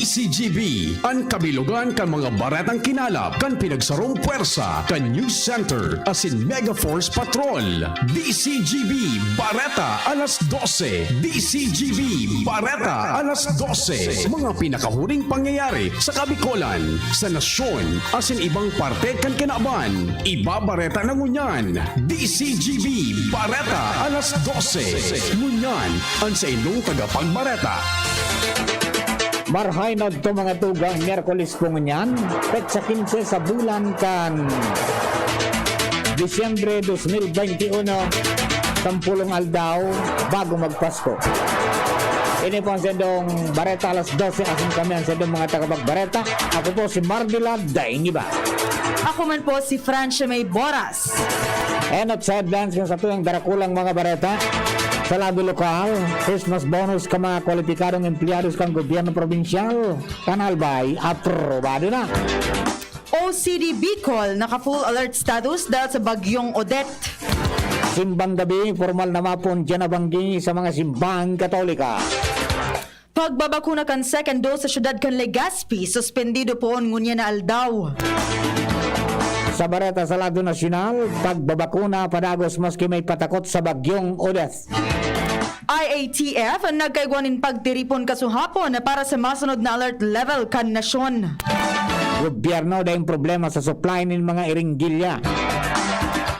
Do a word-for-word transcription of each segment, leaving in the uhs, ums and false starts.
C G B, an kabilogan kan mga baretang kinalap kan pinagsarong pwersa kan News Center asin Mega Force Patrol. D C G B, Bareta alas dose. D C G B, Bareta alas dose. Mga pinakahuring pangyayari sa Kabikolan, sa nasyon, asin ibang parte kan kinaban. Ibabareta na ngunyan. D C G B, Bareta alas dose. Ngunyan, an saindong tagapagbareta. Marhay na to, mga tugang, Miyerkules po ngunyan, petsa kinse sa bulan kan Disyembre dos mil bente uno, sampulong aldaw bago magpasko. Ini po ang sendong Bareta alas dose, asin kami ang sendong mga tagapagbareta. Ako po si Marvila Dainiba. Ako man po si Francia May Boras. Enot sa headlines kan satuyang darakulang mga bareta. Sa lado lokal, Christmas bonus kan mga kwalipikadong empleyados kan gobyerno probinsyal kan Albay, aprobado na. O C D Bicol naka-full alert status dahil sa Bagyong Odette. Simbang gabi, formal na mapon dyan nabanggi sa mga simbahang Katolika. Pagbabakuna kan second dose sa siyudad kan Legazpi, suspendido poon ngunyan na aldaw. Sa bareta sa lado nasyonal, pagbabakuna padagos maski may patakot sa Bagyong Odette. I A T F nagkaigwa nin pagtiripon kasuhapon para sa masunod na alert level kan nasyon. Gobyerno daing problema sa supply nin mga iringgilya.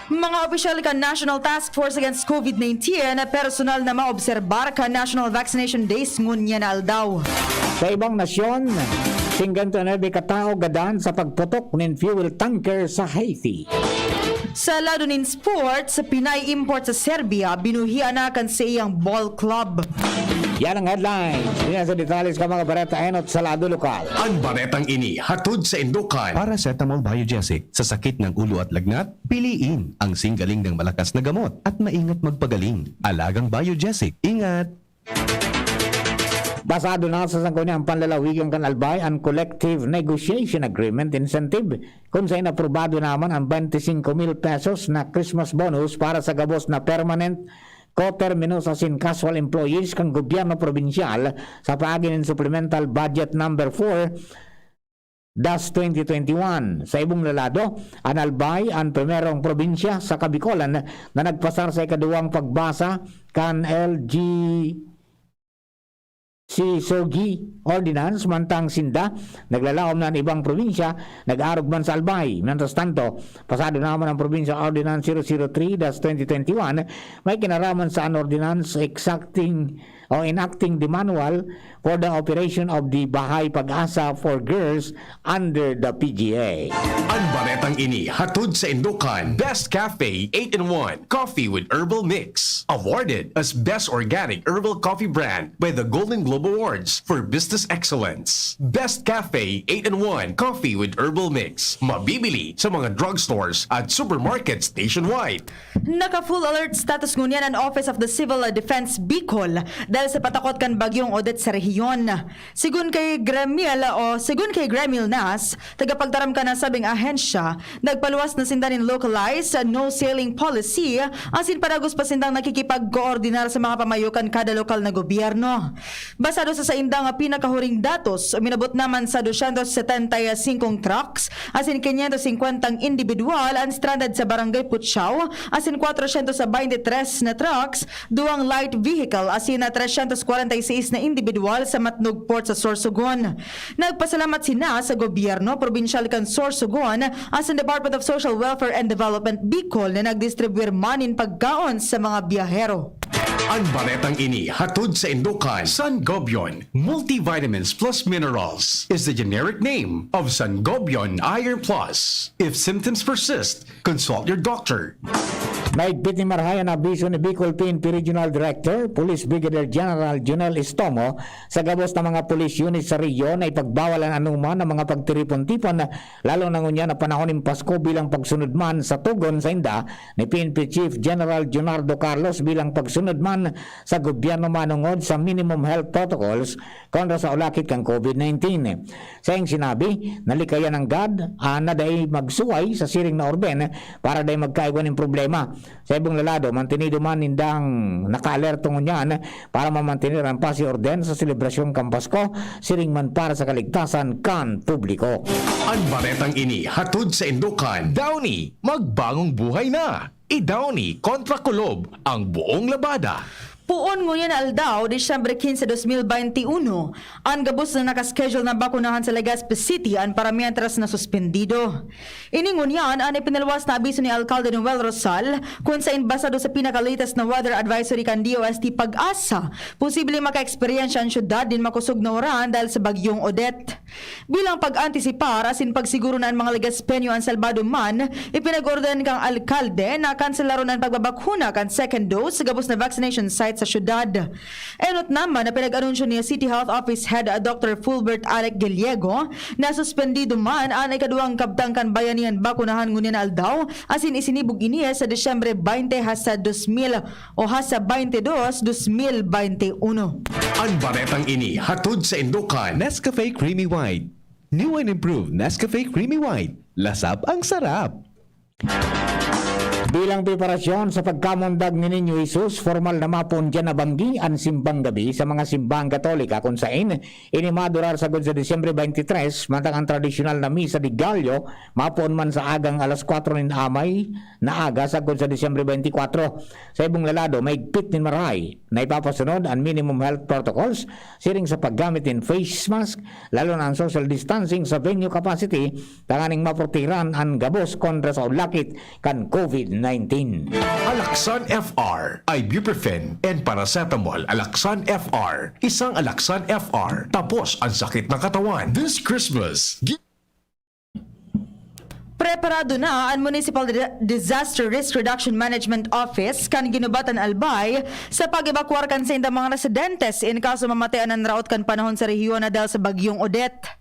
Mga opisyal kan National Task Force Against COVID nineteen personal na maobserbar kan National Vaccination Days ngunyan na aldaw. Sa ibang nasyon, singganto nuebe katao gadan sa pagputok nin fuel tanker sa Haiti. Sa lado nin sports, Pinay import sa Serbia binuhian na kan saiyang ball club. Yan ang headlines. Yan sa detalye sa mga bareta enot sa lado lokal. Ang baretang ini hatod sa Indokan. Paracetamol Biogesic sa sakit ng ulo at lagnat, piliin ang singgaling ng malakas na gamot at maingat magpagaling. Alagang Biogesic, ingat! Pasado na sa sangguniang panlalawigan kan Albay an Collective Negotiation Agreement Incentive, kun saen aprobado naman an bente singko mil pesos na Christmas bonus para sa gabos na permanent, coterminous asin casual employees kan gobyerno probinsyal sa paagi nin Supplemental Budget Number four, das twenty twenty-one. Sa ibong lalado, an Albay an primerong probinsya sa Kabikolan na nagpasar sa ikaduwang pagbasa kan L G C SOGI Ordinance, mantang sinda naglalaom na an ibang probinsya nag-arog man sa Albay. Mientras tanto, pasado naman ang Provincial Ordinance zero zero three dash twenty twenty-one, may kinaraman sa an ordinance exacting o enacting the manual for the operation of the Bahay Pag-asa for Girls under the P G A. Ang baretang ini hatod sa Indokan, Best Cafe eight-in-one Coffee with Herbal Mix, awarded as Best Organic Herbal Coffee Brand by the Golden Globe Awards for Business Excellence. Best Cafe eight-in-one Coffee with Herbal Mix, mabibili sa mga drugstores at supermarkets nationwide. Naka-full alert status ngunyan an Office of the Civil Defense Bicol dahil sa patakot kan Bagyong Odette sa rehiyon. Sigon kay Gremil o sigon kay Gremil Nas, tagapagtaram kan nasabing ahensya, nagpaluwas na sinda nin localized no sailing policy, asin padagos pa sindang nakikipagkoordinar sa mga pamayo kan kada lokal na gobyerno. Basado sa saindang pinakahuring datos, uminabot naman sa dosyentos setenta y singkong trucks asin kinyentos singkwentang indibidwal an stranded sa Barangay Puchao, asin kwatrosyentos baynte tres na trucks, duwang light vehicle asin tresyentos kwarenta y seis na indibidwal sa Matnog Port sa Sorsogon. Nagpasalamat si Nas sa gobyerno probinsyal kan Sorsogon asin Department of Social Welfare and Development Bicol na nagdistribuyar man nin pagkaon sa mga biyahero. Ang baretang ini hatod sa Indokan, Sangobion Multivitamins Plus Minerals is the generic name of Sangobion Iron Plus. If symptoms persist, consult your doctor. Mahigpit ni marahay an abiso ni Bicol P N P Regional Director, Police Brigadier General Jonel Estomo, sa gabos na mga police unit sa rehiyon na ipagbawal an anoman na mga pagtiripon-tipon, lalo na ngunyan na panahon nin Pasko, bilang pagsunod man sa tugon sainda ni P N P Chief General Junardo Carlos bilang pagsunod man sa gobyerno manongod sa minimum health protocols kontra sa ulakit kan COVID nineteen. Saiyang sinabi, nalikayan nanggad an na dai magsuway sa siring na orben para dai magkaigwa nin problema. Sa ibong lalado, mantinido man nindang nakaalerto ngunyan para mamantener an pasi orden sa selebrasyong kan Pasko, siring man para sa kaligtasan kan publiko. An baretang ini hatod sa indokan Downy, magbangong buhay na! I-Downy kontra kulob ang buong labada. Poon ngunyan na aldaw, Disyembre quince, dos mil veintiuno, an gabos na nakaschedule na bakunahan sa Legazpi City an paramientras na suspendido. Ini ngunyan an ipinaluwas na abiso ni Alkalde Noel Rosal, kun sain basado sa pinaka-latest na weather advisory kan D O S T PAGASA, posibleng makaeksperyensya an syudad nin makosog na uran dahil sa Bagyong Odette. Bilang pag-antisipar asin pagsiguro na an mga Legazpeño an salbado man, ipinag-ordenan kan alkalde na kanselaron an pagbabakuna kan second dose sa gabos na vaccination site sa syudad. Enot naman na pinag-anunsyo ni City Health Office Head Doctor Fulbert Alec Gallego na suspendido man an ikaduwang kabtang kan bayanihan bakunahan ngunyan na aldaw, asin isinibog ini sa Disyembre veinte hasta dos mil o hasta veinte dos, dos mil veintiuno. An baretang ini hatod sa indokan Nescafe Creamy White. New and improved Nescafe Creamy White. Lasap ang sarap! Bilang preparasyon sa pagkamundag ni Niño Jesus, formal na mapon diyan na banggi an simbang gabi sa mga simbahang Katolika, kun sain ini madurar sagkod sa Disyembre twenty-three, mantang an tradisyonal na Misa de Gallo mapon man sa agang alas kwatro nin amay na aga sagkod sa Disyembre twenty-four. Sa ibong lalado, maigpit nin marahay na ipapasunod an minimum health protocols, siring sa paggamit nin face mask, lalo na an social distancing sa venue capacity, tanganing maprotehiran an gabos kontra sa ulakit kan COVID nineteen. Alaxan F R, ibuprofen and paracetamol. Alaxan F R, isang Alaxan F R, tapos ang sakit ng katawan. This Christmas, gi- Preparado na an Municipal Di-, Disaster Risk Reduction Management Office kan Guinobatan, Albay, sa pag-ebakuar kan saindang mga residentes in kaso mamatean an raot kan panahon sa rehiyon na dahil sa Bagyong Odette.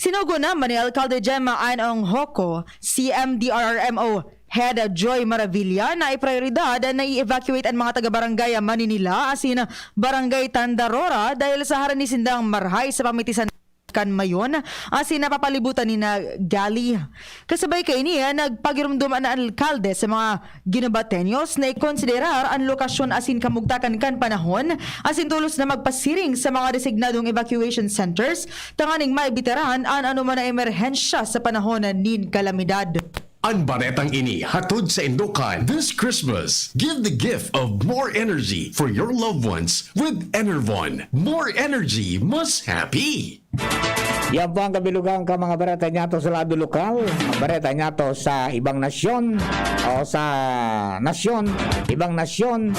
Sinugo naman ni Alkalde Gemma Ain Ong Hoco, C M D R R M O Head Joy Maravilla, na iprioridad na i-evacuate an mga taga-Barangay Maninila asin Barangay Tandarora dahil sa harani sindang marahay sa pamitisan kan Mayon asin napapalibutan ni na Gali. Kasabay kaini, nagpagiromdom an alkalde sa mga Guinobateños na ikonsiderar an lokasyon asin kamugtakan kan panahon asin tolos na magpasiring sa mga designadong evacuation centers tanganing maibitaran an anoman na emerhensya sa panahon nin kalamidad. An baretang ini hatod sa indokan This Christmas. Give the gift of more energy for your loved ones with Enervon. More energy, mas happy! Yan po ang kabilugan ka mga bareta nyato sa lado lokal, mga bareta nyato sa ibang nasyon o sa nasyon, ibang nasyon,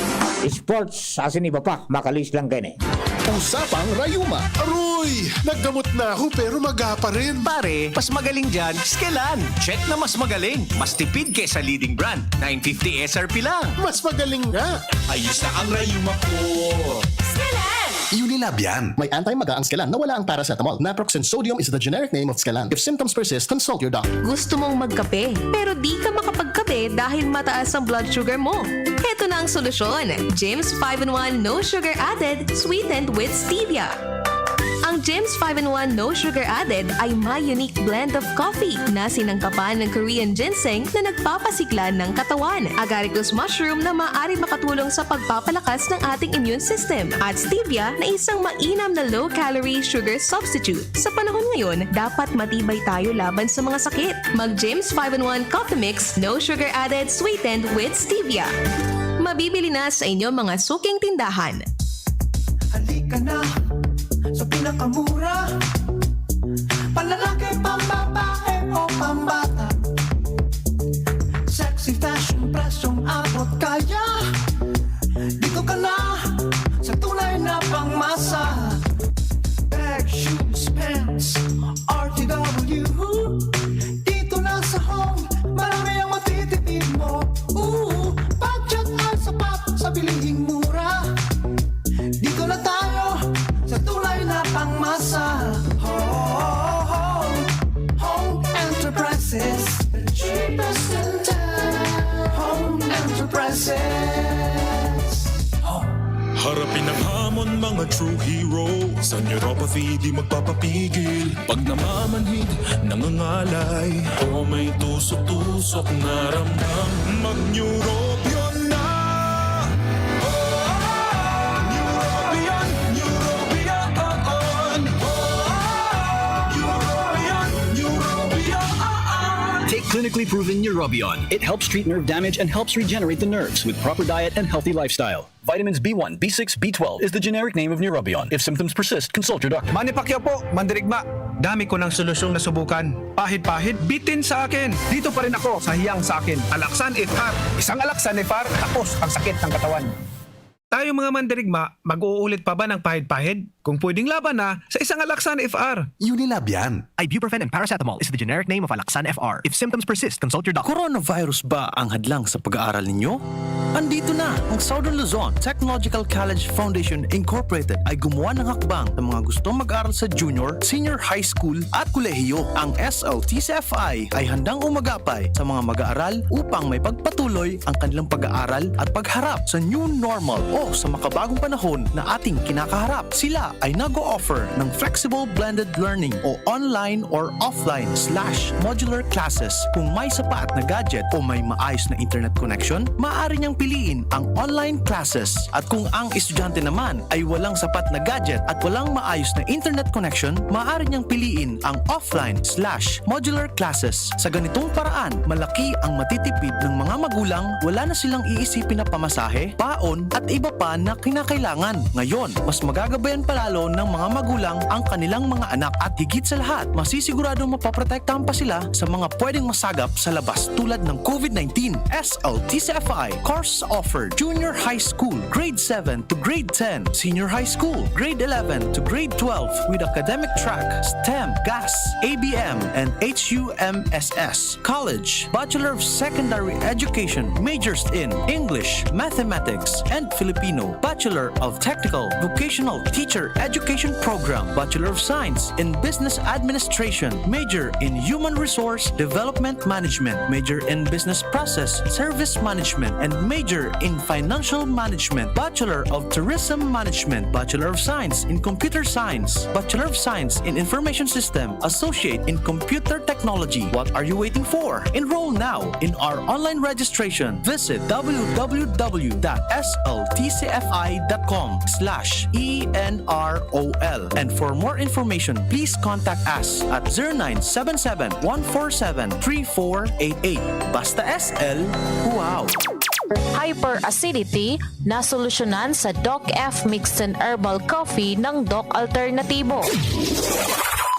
sports, asin iba pa, makalis lang kayo eh. Usapang Rayuma. Aroy! Naggamot na ako pero maga pa rin. Pare, mas magaling dyan, Skelan. Check na mas magaling, mas tipid kaysa leading brand. Nine fifty S R P lang. Mas magaling nga. Ayos na ang rayuma ko. Skelan! Unilab yan. May anti-maga ang Skelan na wala ang paracetamol. Naproxen sodium is the generic name of Skelan. If symptoms persist, consult your doctor. Gusto mong magkape, pero di ka makapagkape dahil mataas ang blood sugar mo? Heto na ang solusyon. James five in one No Sugar Added, sweetened with stevia. Ang James five in one No Sugar Added ay may unique blend of coffee na sinangkapan ng Korean ginseng na nagpapasigla ng katawan, agaricus mushroom na maaari makatulong sa pagpapalakas ng ating immune system, at stevia na isang mainam na low-calorie sugar substitute. Sa panahon ngayon, dapat matibay tayo laban sa mga sakit. Mag James five in one Coffee Mix, no sugar added, sweetened with stevia. Mabibili na sa inyong mga suking tindahan. Halika na sa pinakamura. Panlalaki, pambabae o pambata. Sexy fashion, presyong abot kaya. Dito ka na sa tunay na pangmasa. Bag, shoes, pants, R T W. Dito na sa Home, marami ang matitipid mo. Ooh, budget ay sapat sa bilihing mura. Dito na tayo sa tunay na pangmasa. Home, Home Enterprises, the cheapest in town. Home Enterprises. Home. Harapin ang hamon, mga true hero. Sa neuropathy, di magpapapigil. Pag namamanhid, nangangalay. O may tusok-tusok na ramdam. Mag-neurobion Clinically proven Neurobion. It helps treat nerve damage and helps regenerate the nerves with proper diet and healthy lifestyle. Vitamins B one, B six, B twelve is the generic name of Neurobion. If symptoms persist, consult your doctor. Manny Pacquiao po, mandirigma. Dami ko ng solusyong nasubukan. Pahid-pahid, bitin sa akin. Dito pa rin ako sa hiyang sa akin. Alaxan F R. Isang Alaxan F R, tapos ang sakit ng katawan. Tayo mga mandirigma, mag-uulit pa ba ng pahid-pahid? Kung pwedeng laban na, sa isang Alaxan F R. Unilab yan. Ibuprofen and paracetamol is the generic name of Alaxan F R. If symptoms persist, consult your doctor. Coronavirus ba ang hadlang sa pag-aaral ninyo? Andito na! Ang Southern Luzon Technological College Foundation Incorporated ay gumawa ng hakbang sa mga gustong mag-aral sa junior, senior high school at kolehiyo. Ang S L T C F I ay handang umagapay sa mga mag-aaral upang may pagpatuloy ang kanilang pag-aaral at pagharap sa new normal o sa makabagong panahon na ating kinakaharap. Sila ay nag-o-offer ng flexible blended learning o online or offline slash modular classes. Kung may sapat na gadget o may maayos na internet connection, maaari niyang piliin ang online classes. At kung ang estudyante naman ay walang sapat na gadget at walang maayos na internet connection, maaari niyang piliin ang offline slash modular classes. Sa ganitong paraan, malaki ang matitipid ng mga magulang, wala na silang iisipin na pamasahe, paon at iba pa na kinakailangan. Ngayon, mas magagabayan pa lalo ng mga magulang ang kanilang mga anak at higit sa lahat, masisiguradong mapoprotektahan pa sila sa mga pwedeng masagap sa labas tulad ng COVID nineteen. S L T C F I course offered Junior High School, Grade seven to Grade ten, Senior High School, Grade eleven to Grade twelve with academic track, STEM, GAS, A B M, and H U M S S. College, Bachelor of Secondary Education, majors in English, Mathematics, and Filipino, Bachelor of Technical Vocational Teacher Education Program, Bachelor of Science in Business Administration, major in Human Resource Development Management, major in Business Process Service Management, and major in Financial Management, Bachelor of Tourism Management, Bachelor of Science in Computer Science, Bachelor of Science in Information System, Associate in Computer Technology. What are you waiting for? Enroll now in our online registration. Visit w w w dot s l t c f i dot com slash e n r o l. And for more information, please contact us at zero nine seven seven, one four seven, three four eight eight. Basta S L, wow! Hyperacidity, nasolusyonan sa Doc F Mixed and Herbal Coffee ng Doc Alternatibo.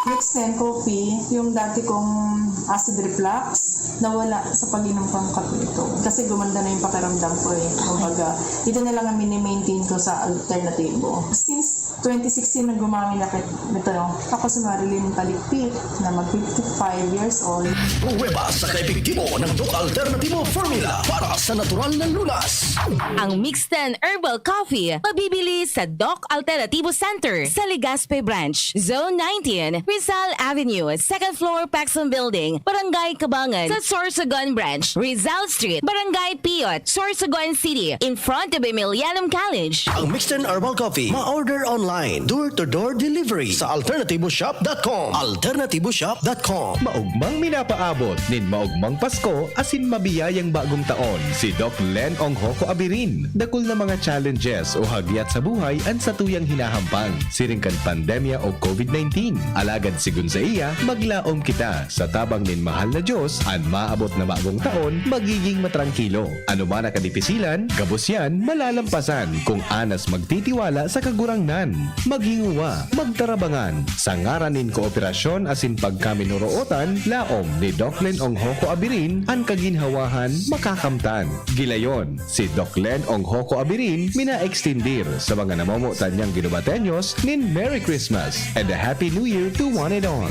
Mixed and coffee, yung dati kong acid reflux, nawala sa pag-inom kong kape ito. Kasi gumanda na yung pakiramdam ko eh. Kumbaga, ito na lang ang mini-maintain ko sa alternatibo. Since twenty sixteen na gumamit na kit- nito, ako si Marilyn Paligpit na mag fifty-five years old. Pruweba sa kaepektibo ng Doc Alternatibo Formula para sa natural na lunas. Ang Mixten Herbal Coffee, mabibili sa Doc Alternativo Center sa Legazpi Branch, Zone nineteen, Rizal Avenue, second floor, Paxson Building, Barangay Cabangan, sa Sorsogon Branch, Rizal Street, Barangay Piot, Sorsogon City, in front of Emilianum College. Ang Mixten Herbal Coffee, ma-order online, door-to-door delivery sa alternativoshop dot com. alternativoshop dot com. Maogmang minapaabot nin maogmang Pasko asin mabiyayang bagong taon si Doc Len Onghoco Abirin. Dakul na mga challenges o hagyat sa buhay an satuyang hinahampang, siring kan pandemya o COVID nineteen. Alagad sigon saiya, maglaom kita sa tabang nin mahal na Dios, an maabot na bagong taon magiging matrangkilo. Anoman na kadipisilan, gabos yan malalampasan kung anas magtitiwala sa Kagurangnan. Maghinguwa, magtarabangan, sa ngaran nin kooperasyon asin pagkaminorootan, laom ni Doc Len Onghoco Abirin, an kaginhawahan makakamtan. Gilayon, si Doc Len Onghoco Abirin mina-extindir sa mga namomotan niyang Guibateños nin Merry Christmas and a Happy New Year to one and all.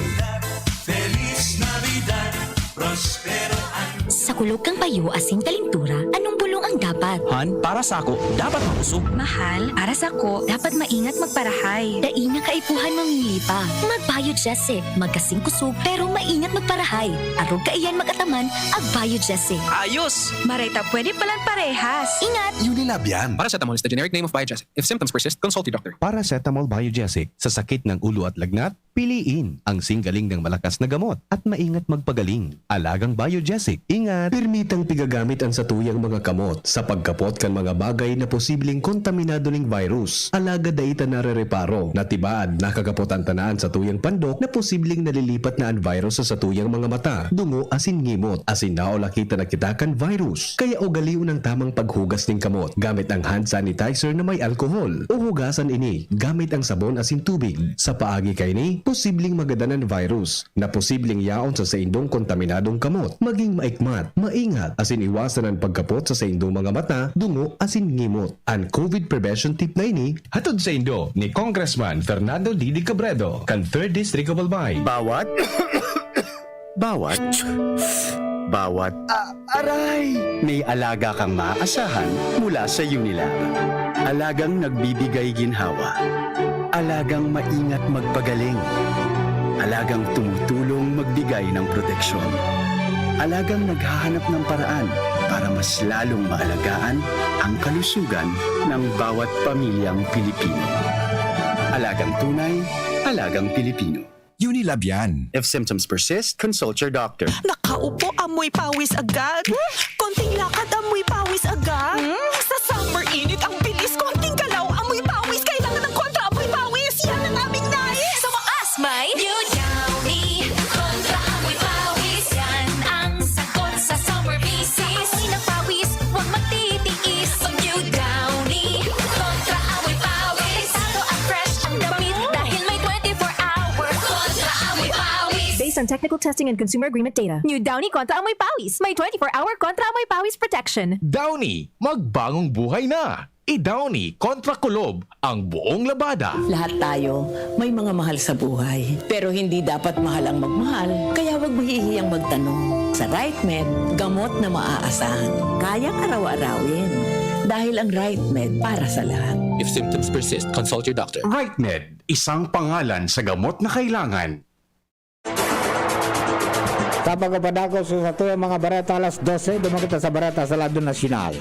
Feliz Navidad, prospero año. Sa kulog kan payo asin kalintura, anong bulong ang dapat? Han, para sako, dapat makusog. Mahal, para sako, dapat maingat magparahay. Dai na kaipuhan mamili pa. Mag-Biogesic, magkasing kusog pero maingat magparahay. Arog kaiyan mag-ataman, ag-Biogesic. Ayos! Maray ta pwede palan parehas. Ingat! Unilab yan. Paracetamol is the generic name of Biogesic. If symptoms persist, consult your doctor. Paracetamol Biogesic sa sakit ng ulo at lagnat, piliin ang singgaling ng malakas na gamot at maingat magpagaling. Alagang Biogesic, ingat! Permitang pigagamit ang satuyang mga kamot sa pagkapot kan mga bagay na posibleng kontaminado ning virus. Alagad dai ta narereparo na tibaad nakakapot an tanan sa tuyang pandok na posibleng nalilipat na an virus sa satuyang mga mata, dungo asin ngimot, asin naulakita na kita kan virus. Kaya ugalion ang tamang paghugas ning kamot gamit ang hand sanitizer na may alcohol, o hugasan ini gamit ang sabon asin tubig. Sa paagi kaini, posibleng magadan an virus na posibleng yaon sa saindong kontaminadong kamot. Maging maikmat, maingat, asin iwasan an pagkapot sa saindong mga mata, dungo, asin ngimot. An COVID prevention tip na ini, hatod saindo ni Congressman Fernando Didi Cabredo, kan Third District of Albay. Bawat, bawat, bawat, ah, aray! May alaga kang maaasahan mula sa Unilab. Alagang nagbibigay ginhawa. Alagang maingat magpagaling. Alagang tumutulong magbigay ng proteksyon. Alagang naghahanap ng paraan para mas lalong maalagaan ang kalusugan ng bawat pamilyang Pilipino. Alagang tunay, alagang Pilipino. Unilab yan. If symptoms persist, consult your doctor. Nakaupo, amoy pawis agad. Konting lakad, amoy pawis agad. Hmm? Sa summer init, ang bilis. Konting galaw, amoy pawis. Kailangan ng kontra amoy pawis. Yan ang aming nais. Sa wakas, may New Downy Kontra Amoy Pawis. Yan ang sagot sa summer bisis. Sa amoy ng pawis, huwag magtitiis. Mag New Downy Kontra Amoy Pawis. Delikado at fresh ang damit dahil may twenty-four hour Kontra Amoy Pawis. Based on technical testing and consumer agreement data. New Downy Kontra Amoy Pawis. May twenty-four hour Kontra Amoy Pawis protection. Downy, magbagong buhay na! I-Downy kontra kulob ang buong labada. Lahat tayo may mga mahal sa buhay. Pero hindi dapat mahal ang magmahal, kaya huwag mahihiyang magtanong. Sa RightMed, gamot na maaasahan. Kayang araw-arawin. Dahil ang RightMed para sa lahat. If symptoms persist, consult your doctor. RightMed, isang pangalan sa gamot na kailangan. Sa pagpapadakop sa satuyang mga bareta alas dose, duman kita sa bareta sa lado nasyonal.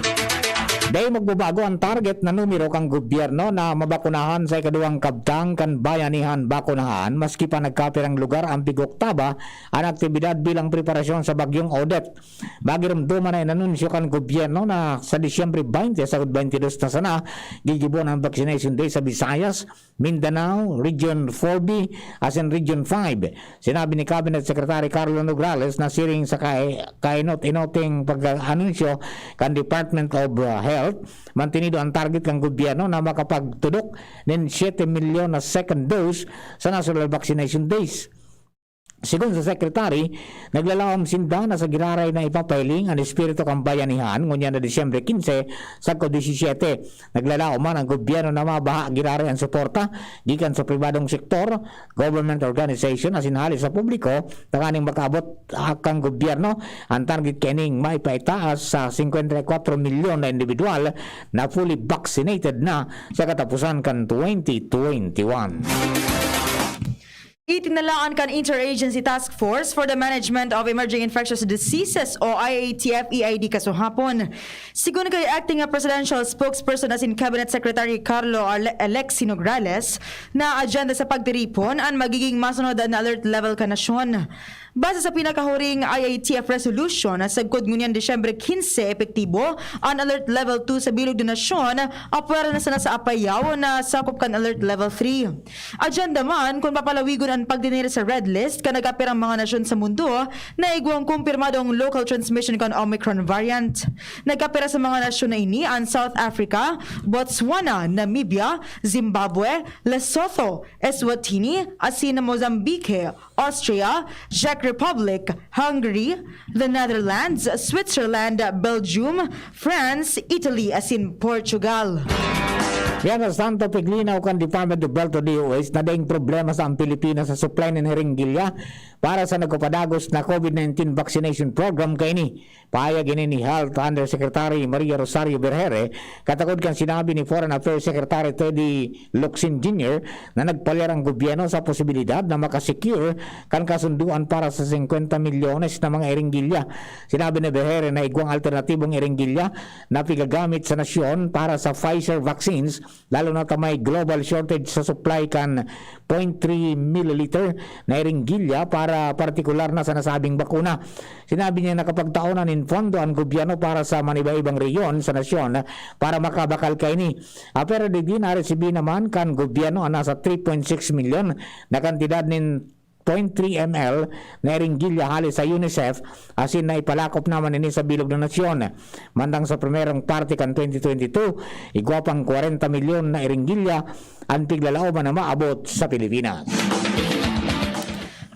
Dai magbabago an target na numero kan gobyerno na mabakunahan sa ikaduwang kabtang kan Bayanihan Bakunahan, maski pa nagkapirang lugar an pig-oktaba an aktibidad bilang preparasyon sa Bagyong Odette. Magiromdoman na inanunsyo kan gobyerno na sa Disyembre twenty sagkod twenty-two na sana, gigibohon an Vaccination Day sa Visayas, Mindanao, Region four B, asin Region five. Sinabi ni Cabinet Secretary Carlo Nograles na siring sa kai-, kainot-inoting pag-anunsyo kan Department of, uh, Health, mantinido an target kan gobyerno na makapagtudok nin siyete milyon na second dose sa National Vaccination Days. Sigon sa Secretary, naglalaom sinda na sa giraray na ipapahiling an espiritu kan bayanihan ngunyan na Disyembre quince, sagkod disisiyete. Naglalaom man ang gobyerno na mabaha giraray an suporta gikan sa pribadong sektor, government organization asin hali sa publiko tanganing makaabot, ah, kan gobyerno an target kaining maipaitaas sa singkwenta y kwatro milyon na indibidwal na fully vaccinated na sa katapusan kan twenty twenty-one. Itinalaan kan Interagency Task Force for the Management of Emerging Infectious Diseases o I A T F E I D kasuhapon. Sigon kay Acting Presidential Spokesperson asin Cabinet Secretary Carlo Ale-, Alexi Nograles, na agenda sa pagtiripon an magiging masunod na alert level kan nasyon. Base sa pinakahuring I A T F resolution, sagkod ngunyan Disyembre quince epektibo an Alert Level two sa bilog na nasyon, apwera na sana sa Apayao na sakop kan Alert Level three. Agenda man kun papalawigon an pagdinir sa red list kan nagkapirang mga nasyon sa mundo na igwang kumpirmadong local transmission kan Omicron variant. Nagkapira sa mga nasyon na ini an South Africa, Botswana, Namibia, Zimbabwe, Lesotho, Eswatini, asin Mozambique, Austria, Czech Republic, Hungary, the Netherlands, Switzerland, Belgium, France, Italy, asin Portugal. Mientras tanto, piglinaw kan Department of Health o D O H na daing problema sa ang Pilipinas sa supply nin hiringgilya para sa nagpapadagos na COVID nineteen vaccination program kaini. Pahayag ini ni Health Undersecretary Maria Rosario Vergeire, katakod kan sinabi ni Foreign Affairs Secretary Teddy Locsin Junior na nagpalyar ang gobyerno sa posibilidad na makasecure kan kasunduan para sa singkwenta milyones na mga iringgilya. Sinabi ni Vergeire na igwang alternatibong iringgilya na pigagamit sa nasyon para sa Pfizer vaccines lalo na ta may global shortage sa supply kan point three milliliter na iringgilya para partikular na sa nasabing bakuna. Sinabi niya na kapag taonan nin pondo an gobyerno para sa maniba-ibang rehiyon sa nasyon para makabakal kaini. Ah, pero digdi naresibi naman kan gobyerno an nasa three point six milyon na kantidad nin point three M L na iringgilya hali sa UNICEF, asin na ipalakop naman ini sa bilog na nasyon. Mantang sa primerong parte kan twenty twenty-two, igwa pang kwarenta milyon na iringgilya an piglalaoman na maabot sa Pilipinas.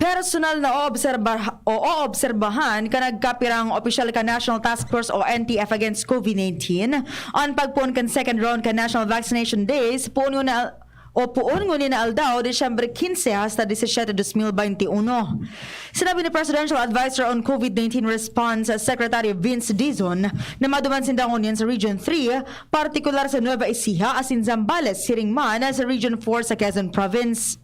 Personal na oobserba o oobserbahan kan nagkapirang opisyal kan National Task Force o N T F against COVID nineteen an pagpoon kan second round kan National Vaccination Days poon ngunyan na o poon ngunyan na aldaw, Disyembre quince hasta disisiete, dos mil bainti uno. Sinabi ni Presidential Advisor on COVID nineteen Response Secretary Vince Dizon na maduman sinda ngunyan sa Region three, partikular sa Nueva Ecija asin Zambales, siring man sa Region four sa Quezon Province.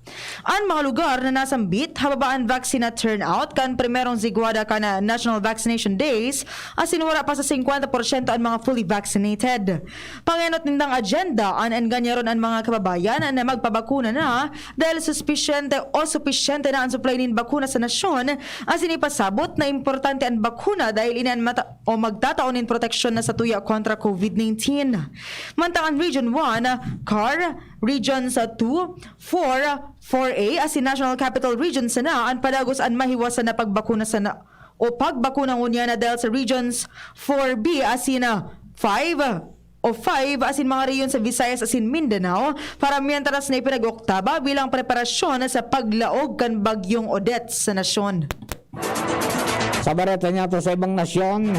An mga lugar na nasambit, hababa an vaccine na turnout kan primerong zigwada kan National Vaccination Days, asin wara pa sa singkwenta porsyento an mga fully vaccinated. Pangenot nindang agenda an engganyaron an mga kababayan na magpabakuna na dahil suspisyente o supisyente na an supply nin bakuna sa nasyon, asin ipasabot na importante an bakuna dahil ini an mata- o magtatao nin proteksyon na satuya kontra COVID nineteen. Mantang an Region one, CAR, Regions two, four, four A asin National Capital Region sana an padagos an mahiwasan na pagbakuna sana o pagbakuna ngunyan na dahil sa Regions four B asin five o five asin mga rehiyon sa Visayas asin Mindanao para mientras na ipinag-oktaba bilang preparasyon sa paglaog kan Bagyong Odette sa nasyon. Sa bareta niyato sa ibang nasyon,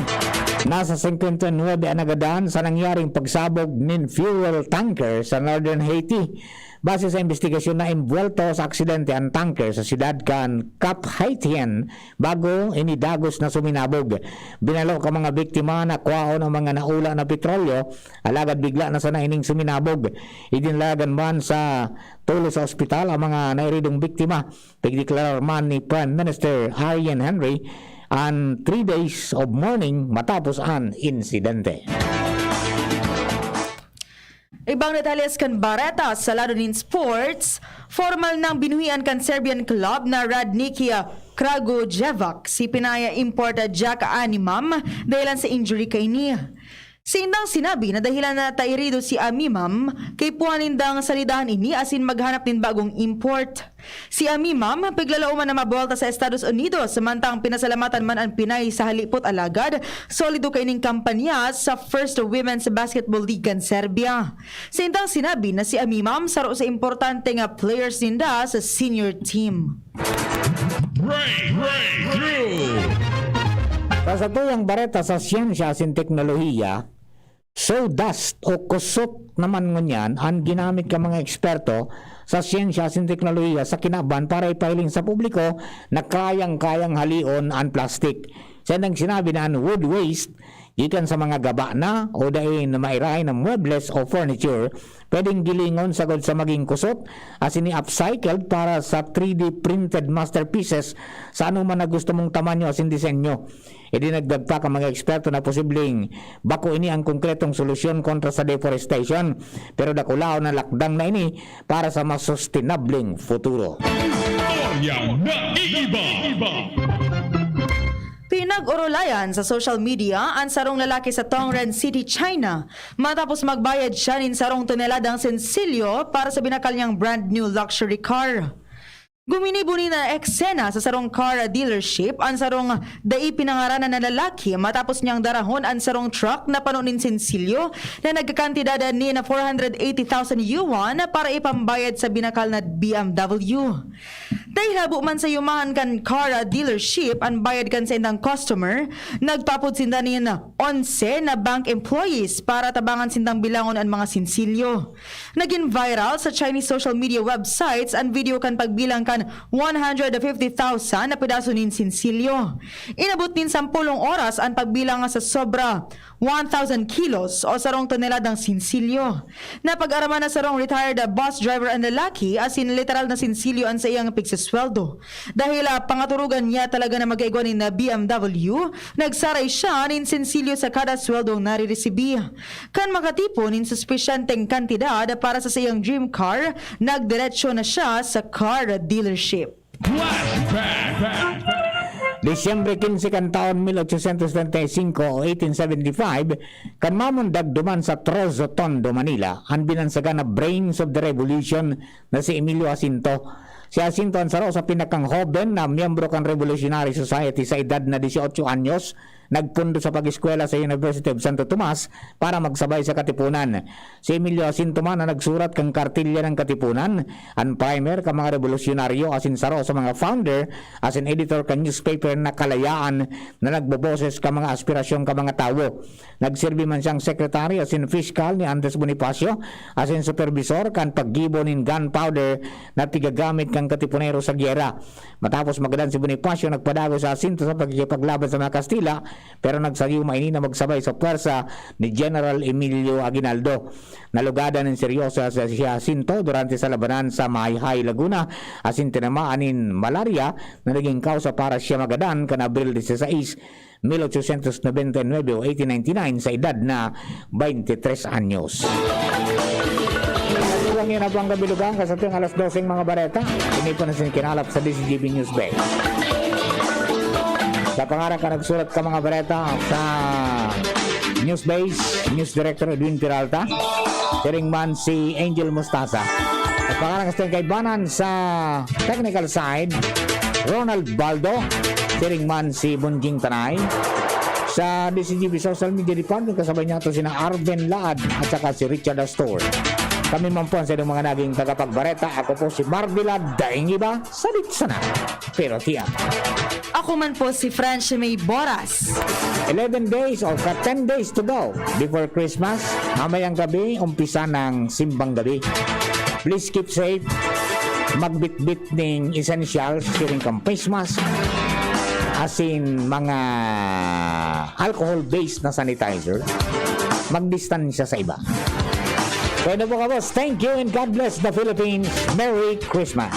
nasa singkwenta y nuebe an nagadan sa nangyaring pagsabog nin fuel tanker sa Northern Haiti. Base sa imbestigasyon, naimbwelto sa aksidente an tanker sa siyudad kan Cap Haitien bago ini dagos na suminabog. Binalo kan mga biktima na kwaon ang mga naula na petrolyo, alagad bigla na sana ining suminabog. Idinalagan man sa tolos sa ospital ang mga nairidong biktima. Pigdeklarar man ni Prime Minister Ariel Henry an three days of mourning matapos an insidente. Ibang detalles kan bareta sa lado nin sports, formal nang binuhian kan Serbian club na Radnikia Kragujevac si Pinaya import Jack Animam dahilan sa injury kaini. Sindang sinabi na dahilan na tairido si Amimam, kaipuhan nindang salidahan ini asin maghanap nin bagong import. Si Amimam, piglalauman na mabuwelta sa Estados Unidos, samantang pinasalamatan man an Pinay sa halipot alagad solido kaining kampanya sa First Women's Basketball League kan Serbia. Sindang sinabi na si Amimam saro sa importante nga players ninda sa senior team. Break, breakthrough! Sa satuyang bareta sa siyensya asin teknolohiya, sawdust o kusot naman ngunyan an ginamit kan mga eksperto sa siyensya asin teknolohiya sa kinaban para ipahiling sa publiko na kayang-kayang halion an plastik. Sendang sinabi na an wood waste gikan sa mga gaba na o dai na mairahay na muebles o furniture, pwedeng gilingon sagod sa maging kusot asin i-upcycled para sa three D printed masterpieces sa anoman na gusto mong tamanyo asin disenyo. Idinagdag pa kan mga eksperto na posibleng bako ini ang konkretong solusyon kontra sa deforestation, pero dakulaon na lakdang na ini para sa mas sustenableng futuro. Istorya na iiba. Pinag-orolayan sa social media an sarong lalaki sa Tongren City, China, matapos magbayad siya nin sarong toneladang sensilyo para sa binakal niyang brand new luxury car. Guminibo nin eksena sa sarong car dealership an sarong dai pinangaranan na lalaki matapos niyang darahon an sarong truck na pano nin sensilyo na nagkakantidad nin four hundred eighty thousand yuan para ipambayad sa binakal na B M W. Dai habo man sa yumahan kan car dealership an bayad kan saindang customer, nagpaapod sinda nin onse na bank employees para tabangan sindang bilangon an mga sinsilyo. Nagin viral sa Chinese social media websites an video kan pagbilang kan one hundred fifty thousand na pedaso nin sinsilyo. Inabot nin sampolong oras an pagbilang sa sobra one thousand kilos o sarong toneladang sinsilyo. Napag-araman na sarong retired bus driver an lalaki asin literal na sinsilyo an saiyang pigsa sweldo. Dahil ah, pangaturugan niya talaga na magkaigwa nin B M W, nagsaray siya nin sensilyo sa kada sweldong nariresibi. Kan makatipon nin suspesyanteng kantidad para sa saiyang dream car, nagdiretso na siya sa car dealership. Disyembre quince kan taon mil ochocientos treinta y cinco o eighteen seventy-five, kan mamundag duman sa Trozo Tondo, Manila, an binansagan na brains of the revolution na si Emilio Jacinto. Si Jacinto an saro sa pinakanghoben na miyembro kan Revolutionary Society. Sa edad na dieciocho anyos, nagpundo sa pag-eskwela sa University of Santo Tomas para magsabay sa katipunan. Si Emilio Jacinto man ang nagsurat kan kartilya ng katipunan, an primer kan mga rebolusyonaryo asin saro sa mga founder asin editor kan newspaper na Kalayaan na nagboboses kan mga aspirasyon kan mga tawo. Nagserbi man siyang sekretaryo asin fiskal ni Andres Bonifacio asin superbisor kan paggibo nin gunpowder na pigagamit kan Katipunero sa gyera. Matapos magadan si Bonifacio, nagpadagos si Jacinto sa pakikipaglaban sa mga Kastila, pero nagsayuma ini na magsabay sa pwersa ni General Emilio Aguinaldo. Nalugadan nin seryoso si Jacinto durante sa labanan sa Mayayhay, Laguna, asin tinamaan nin malarya na naging kausa para siya magadan kan Abril dieciséis, mil ochocientos noventa y nueve o eighteen ninety-nine, sa edad na twenty-three anyos. Ito lang yan, Abang Gabilugan, kasatuyang alas doseng mga bareta. Ini po na sin kinalap sa D C G B News Bay. Sa pangaran ka nagsurat ka mga bareta sa News Base, News Director Edwin Peralta, siring man si Angel Mustasa. Sa pangaran ka sa kaibanan sa technical side, Ronald Baldo, siring man si Bunjing Tanay. Sa D C G B Social Media Department, kasabay niya ito sina Arven Laad at saka si Richard Astor. Kami man po ang sa inyong mga naging tagapagbareta. Ako po si Marvila Daing Iba, salit sana, pero tiyak. Ako man po si French May Boras. Eleven days or ka ten days to go before Christmas. Mamayang gabi, umpisa ng simbang gabi. Please keep safe. Magbitbit ning essentials, siring kan face mask, asin mga alcohol-based na sanitizer. Magdistansya sa iba. Bueno po, kabos, thank you and God bless the Philippines. Merry Christmas!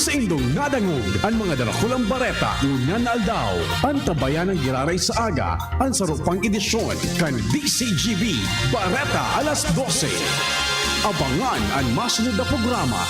Saindong nadangog an mga darakulang bareta ngunyan na aldaw. Antabayan an giraray sa aga, an saro pang edisyon kan D C G B Bareta alas dose. Abangan an masunod na programa.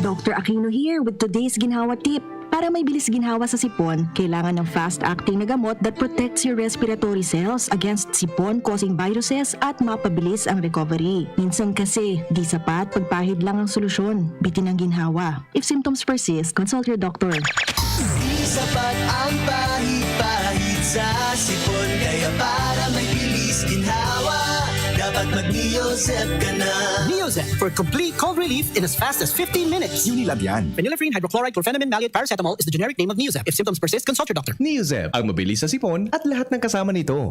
Doctor Aquino here with today's ginhawa tip. Para may bilis ginhawa sa sipon, kailangan ng fast-acting na gamot that protects your respiratory cells against sipon-causing viruses at mapabilis ang recovery. Minsan kasi, di sapat pagpahid lang ang solusyon. Bitin ang ginhawa. If symptoms persist, consult your doctor. Di sapat ang pahid-pahid sa sipon. Kaya para may bilis ginhawa, dapat mag-Neozep ka na. Neozep for complete cold relief in as fast as fifteen minutes. Unilab yan. Phenylephrine hydrochloride chlorphenamine maleate paracetamol is the generic name of Neozep. If symptoms persist, consult your doctor. Neozep, ang mabilis sa sipon at lahat ng kasama nito.